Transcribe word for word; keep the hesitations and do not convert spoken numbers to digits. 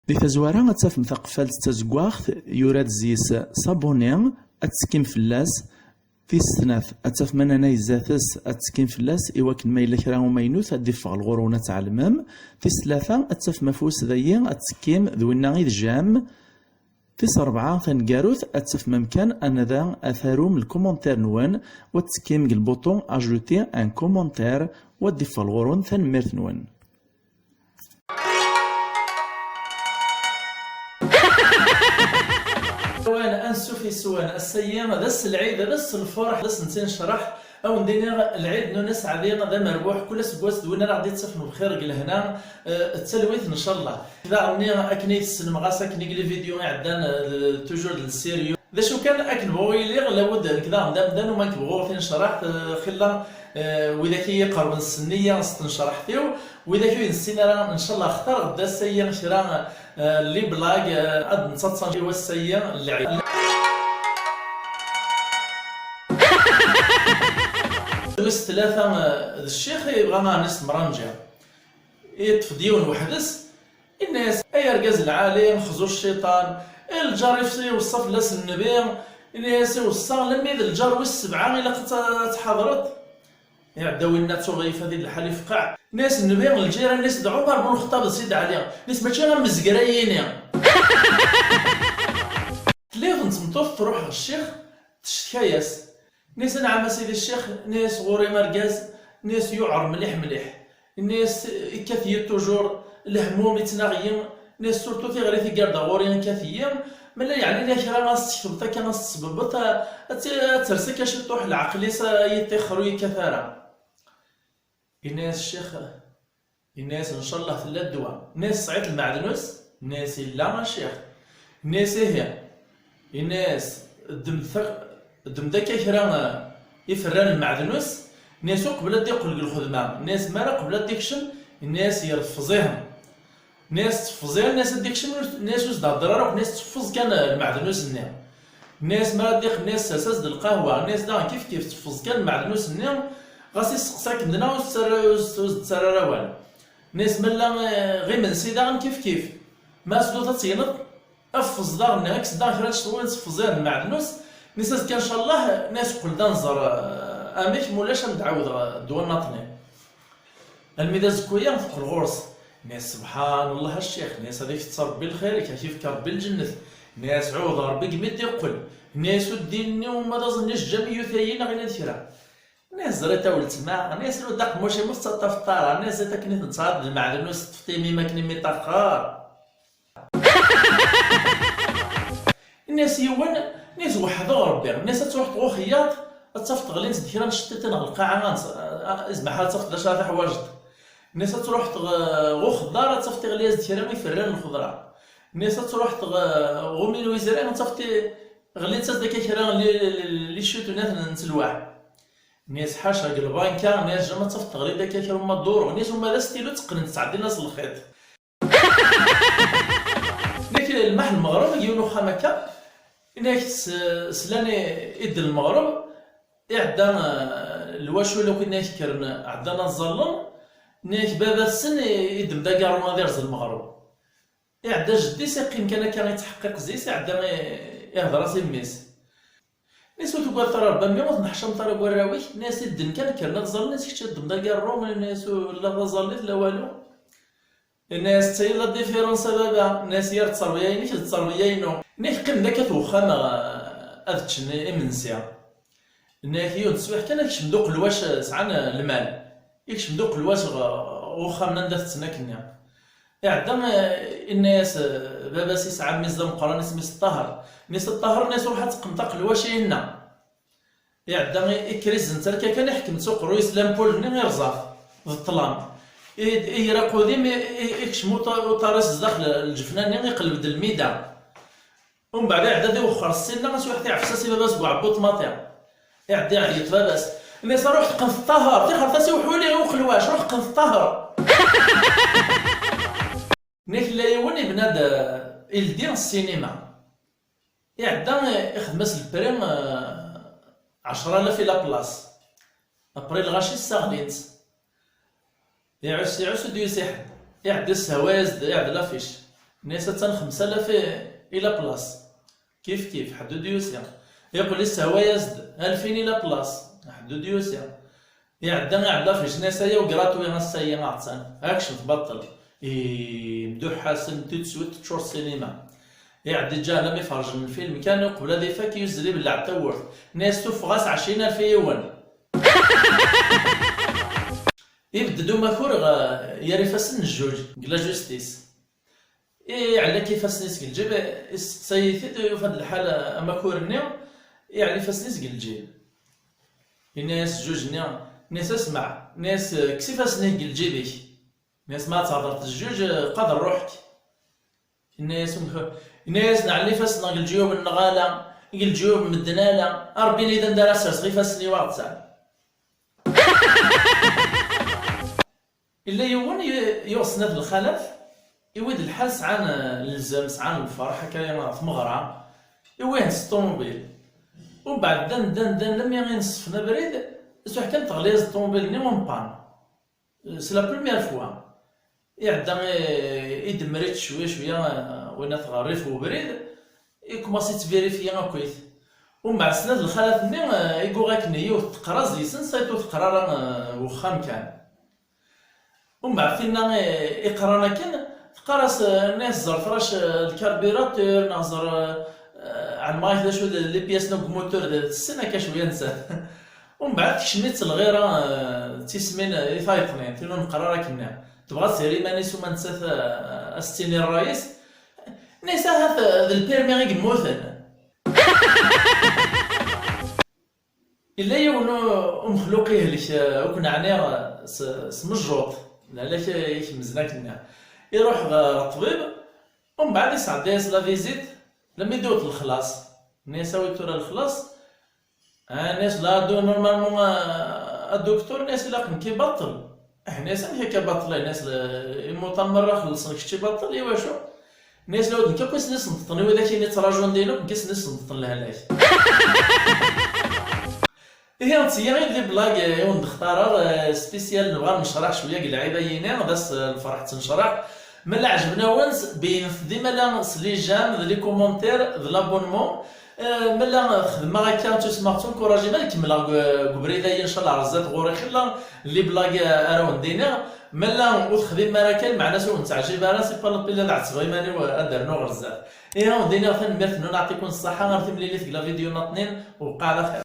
Di tazwara ad tafem taqeffalt d tazeggaɣt, yura-d zzi-s s'abonner, ad tettekkim fell-as. Tis snat, ad tafem ananay zdat-s, ad tettekkim fell-as, i wakken ma yella kra umaynut ad d-iffeɣ ɣur-wen ad tɛelmem. Tis tlata, ad tafem afus dayi, ad tettekkim d winna i d j'aime. Tis rebɛa taneggarut, ad tafem amkan anada ad tarum lkumantir-nwen, u ad tettekkim deg lbuṭu ajouter un commentaire, u ad d-iffeɣ ɣur-wen. Tanemmirt-nwen. Wan ansuf iswan, ass-agi d ass n lɛid, d ass n lferḥ, d ass n tinecraḥ. Ad wen-d-iniɣ lɛid n Unas Ɛadi d amerbuḥ, kul aseggas d win ara ɣ-d-ittafen bxir deg lehna, eh, d talwit ncallah. Daɣen-nni akken i tessnem ɣas akken i les vidéos iɛeddan, eh, toujours d le sérieux. D acu kan, akken bɣu iliɣ, lawed nekk daɣen d amdan, uma nekk bɣuɣ tinecraḥt, eh, xilla, eh, widak i yi-iqerben s nniya s tnecraḥt-iw, widak ur yi-nessin ara, ncallah xtareɣ-d ass-agi kra, eh, les blagues, eh, ad nettaḍsa i wass-agi n lɛid. Wis tlata, eh, d ccix i yebɣa ad nessemranǧi. Yeṭṭef-d yiwen weḥd-s, yenna-yas: "Ay argaz lɛali, xzu cciṭan, lǧar-is iweṣṣa fell-as nnbi, yenna-yas iweṣṣa lemmi d lǧar wis sebɛa ilaq ad t-, ad tḥadreḍ." Iɛedda winna d tuɣif, ad di lḥal ifqeɛ. Yenna-yas nnbi, lǧiran-is d Ɛumer bun Lxeṭṭab d Sidi Ɛli. Yenna-yas mačči am mezger ay yini. Tella yiwet n tmeṭṭut truḥ ɣer ccix, tectka-yas. Yenna-yas: "Anɛam a sidi ccix." Yenna-yas: "Ɣur-i argaz." Yenna-yas: "Yuɛer mliḥ mliḥ." Yenna-yas: "Ikkat-iyi toujours, lehmum ittnaɣ-iyi." Yenna-yas: "Surtout tiɣri tiggarda ɣur-i ikkat-iyi. Ma la yeɛni la kra ad s-tektubeḍ akka, ad s-tesbebbeḍ, ad tt-, ad ters akka ciṭuḥ leɛqel-is, ad yeṭṭixer ur yekkat ara." Yenna-yas ccix, yenna-yas: "Ncallah tella ddwa." Yenna-yas: "Tesɛiḍ lmeɛdnus?" Yenna-yas: "Yella a ccix." Yenna-yas: "Ihi." Yenna-yas: "Ddem-d ta-, ddem-d akka kra, eh, iferran n lmeɛdnus." Yenna-yas: "Uqbel ad d-iqqel deg lxedma." Yenna-yas: "Mi ara qbel ad d-ikcem." Yenna-yas: "Yerfeẓ-ihem." Nni-as teffeẓ, nni-as ad d-ikcem, nni-as ur s-d-hedder ara akk, nni-as teffeẓ kan lmeɛdnus-nni. Nni-as mi ara d-iq-, nni-as sers-as-d lqahwa, nni-as daɣen kif kif teffeẓ kan lmeɛdnus-nni, ɣas isteqsa-kem-d neɣ ur s-ttarra, ur s-, ur s-d-ttarra ara awal. Nni-as ma llan, eh, ɣ imensi daɣen kif kif. Ma as-d-ur t-ad-tegneḍ, affeẓ daɣen, nni-as daɣen kra n ccetwa teffeẓ lmeɛdnus, nni-as azekka ncallah, nni-as qqel-d ad nẓer, eh, amek, ma ulac ad m-d-ɛawdeɣ, eh, ddwa nnaṭni. Almi d azekka-ya, teqqel ɣur-s. Nni-as: "Sebḥan Llah a ccix," nni-as, "ad ak-tett Rebbi lxir-ik, ad ak-ifk Rebbi lǧennet." Nni-as: "Ɛuhdeɣ Rebbi deg mi d-iqqel." Nni-as: "Ur d-inni uma d aẓenni jjam i yuta-yi neɣ ila d kra." Nni-as: "Ẓriɣ a weltma," nni-as, "lhu-d aqemmuc-im ur tettaṭṭafeḍ ara." Nni-as: "Ata akken i tenṭaḍ d lmeɛdnus teṭṭfeḍ imi-m akken i mi ṭaxxer." Nni-as yiwen, nni-as: "Weḥdeɣ Rebbi." Nni-as: "Ad truḥeḍ ɣer uxeyyaṭ, ad tafeḍ ɣlint-d kra n tceṭṭiṭin ɣer lqaɛa, ad ns-, a, a, izmer ad tafeḍ d acu ara teḥwajeḍ." Nni-as: "Ad truḥeḍ ɣ-, ɣer uxeḍḍar, ad tafeḍ iɣli-as-d kra n iferran n lxeḍra." Nni-as: "Ad truḥeḍ ɣ-, ɣer umi n wizri, ad tafeḍ i-, ɣlint-as-d akka kra n li-, li-, li-, li ccutunat n, n telwaḥ." Nni-as: "Ḥaca, deg lbanka," nni-as, "jamais ad tafeḍ teɣli-d akka kra n umaduru." Nni-as: "Uma d astilu, tteqqnen-t, ttɛeddin-as lxiṭ." Nek lmaḥ n lmeɣreb, yiwen uxxam akka, nek s-, slan i, i ddel lmeɣreb, iɛedda, eh, lwacul akk inek kkren, ɛeddan ad ẓallen, nek baba-tsen i, iddem-d agaṛṛu ad irẓ lmeɣreb. Iɛedda jeddi-s, iqqim kan akka, ittḥeqqiq zzi-s, iɛedda i, ihder-as i mmi-s. Nni-as: "Ur tugadeḍ ara Rebbi a mmi, ur tenneḥcameḍ ara deg warraw-ik?" Nni-as: "I ddem kan kkren ad ẓallen, i s kečč ad ddem-d agaṛṛu?" Nni-as: "Ur la taẓallit la walu." Nni-as: "D tayi la différence a baba." Nni-as: "Yir tterbiya-inek d tterbiya-inu." Nni-ak: "Qqimen-d akka at wexxam, eh, ad ččen imensi." Nni-ak: "Yiwen teswiɛt kan, ad kecmen-d uqelwac, eh, sɛan, eh, lmal." Ikcem-d uqelwac ɣ-, ɣ uxxam-nni anda tetten akkenni. Iɛedda, eh, inna-yas, eh, baba-s yesɛa mmi-s d ameqqran, isem-is Ṭaher. Nni-as: "A Ṭaher," nni-as, "ruḥ ad teqqneḍ aqelwac-inna." Iɛedda i-, ikker izzenzer akka kan, iḥkem-tt uqerruy-is, lampul-nni irẓa-t d ṭṭlam. I, i ira aqudim, i, i, ikcem uṭa-, uṭar-is zdaxel lǧefna-nni, iqleb-d lmida. Umbeɛd iɛedda ad iwexxer ssinna, aswiḥ tiɛefsa-s i baba-s deg uɛebbuḍ ṭmaṭi. Iɛedda iɛeyyeḍ baba-s. Nni-as: "Ruḥ teqqneḍ Ṭaher, tixret-as i uḥuli, i uqelwac, ruḥ qqneḍ Ṭaher." Nni-ak illa yiwen ibna-d, eh, ildi ssinima. Iɛedda, eh, ixdem-as le prix, eh, ɛecra alaf i la place. Après lɣaci ssaɣlin-tt. Iɛuss, iɛuss ur d-yusi ḥedd. Iɛedda issehwa-yas-d, iɛedda l'affiche. Nna-yas attan xemsa alaf i la place. Kif kif, ḥedd ur d-yusi. Yeqqel yessehwa-yas-d alfin i la place. Ḥedd ur d-yusi. Iɛedda iɛedda ɣef jnasa-ya u gratuit ass-agi attan. Akcem tbaṭel. Imduḥ Ḥasen tout de suite teččur ssinima. Iɛeddi ǧahennam iferjen lfilm kan uqbel ad ifak yuzzel ibelleɛ tawwurt. Nna-yas tuffeɣ-as ɛecrin alf i yiwen. Ibedd-d umakur ɣ-, gar ifassen n jjuj deg la justice. Iɛella-k ifassen-is deg lǧib, isteqsa-yi-t-id, yufa-d lḥal amakur-nni, iɛella ifassen-is deg lǧib. Yenna-yas jjuj-nni, nna-yas: "Asmeɛ," nna-yas, "kkes ifassen-ik deg lǧib-ik." Nna-yas: "Ma ad tehḍreḍ d jjuj, qader ruḥ-k." Yenna-yas umakur, yenna-yas: "Nɛelli ifassen-nneɣ deg leǧyub-nneɣ ala, deg leǧyub n medden ala, a Ṛebbi, nni-d anda ara serseɣ ifassen-iw aɣettan." Illa yiwen y-, yuɣ snat lxalat, i wid lḥal sɛan, eh, lzem, sɛan lferḥ, akka ɣer tmeɣra, iwin-d s ṭumubil. Umbeɛd ddan, ddan, ddan, lammi i nṣeffen abrid, isuḥ kan teɣli-yas ṭumubil-nni en panne. C'est la première fois. Iɛedda, eh, idemmer-itt cwiya, cwiya, eh, winna tɣerrif ubrid, ikumaṣi yettvirifyi akkit. Umbeɛd snat lxalat-nni, eh, i yuɣ akken yiwet teqra deg-sen, saytu teqra ara, eh, wexxam kan. Umbeɛd tinna, eh, iqran akken, teqqar-as, eh, nna-yas ẓer trac, eh, lkarburatur, neɣ ẓer, eh, ɛelmeɣ-ak d acu d les pièces n umutur, d, tessen akka cwiya nettat. Umbeɛd tekcem-itt lɣira, eh, d tismin, eh, i tayeḍnin, tin ur neqqar ara akken. Tebɣa ad tger iman-is uma nettat, eh, ad s-tini ṛṛay-is. Nna-yas ahat, eh, d lpirmi i yemmuten. Illa yiwen u-, umexluq ihlek, eh, ur ken-ɛniɣ, eh, s, s mejjuṭ, lehlak i ikemzen akken. Iruḥ ɣer ṭṭbib, umbeɛd isɛedda-yas la visite, lammi d-iwet lexlaṣ. Nna-yas awi tura lexlaṣ. Ah, nna-yas la do-, normalement, ah, aduktur, nna-yas ilaq nekk ibaṭel. Ah, nna-yas amek akka baṭel? Nna-yas le-, imuṭan merra xellṣen, kečč ibaṭel, iwacu? Nna-yas la, d nekk akk i sen-isenṭeṭen, i widak i ttṛajun din akk, nekk i sen-isenṭeṭen lehlak. Ihi, d tiyi i d les blagues, eh, i wen-d-xtareɣ, eh, spécial, nebɣa ad necreḥ cwiya deg lɛid-ayini, d ass, eh, lferḥ ttnecraḥ. Ma la ɛejben-awen, beyynet-d imala s les j'aime, d les commentaires, d l'abonnement. Eh, ma la xedmeɣ akka, ttusmeɣ, ttunkurajim ad kemmleɣ deg, deg ubrid-ayi, ncallah, ar zdat ɣur-i xilla les blagues, eh, ara wen-d-iniɣ. Ma la ur texdimem ara akka, lmeɛna-s ur wen-teɛjib ara, c'est pas la peine ad ɛettbeɣ iman-iw, eh, ad d-rnuɣ ɣer zdat. Ihi, ad wen-d-iniɣ tanemmirt-nwen, aɛṭikum ṣṣaḥa, ar timlilit deg la vidéo nniḍnin, u bqaw ɛla xir.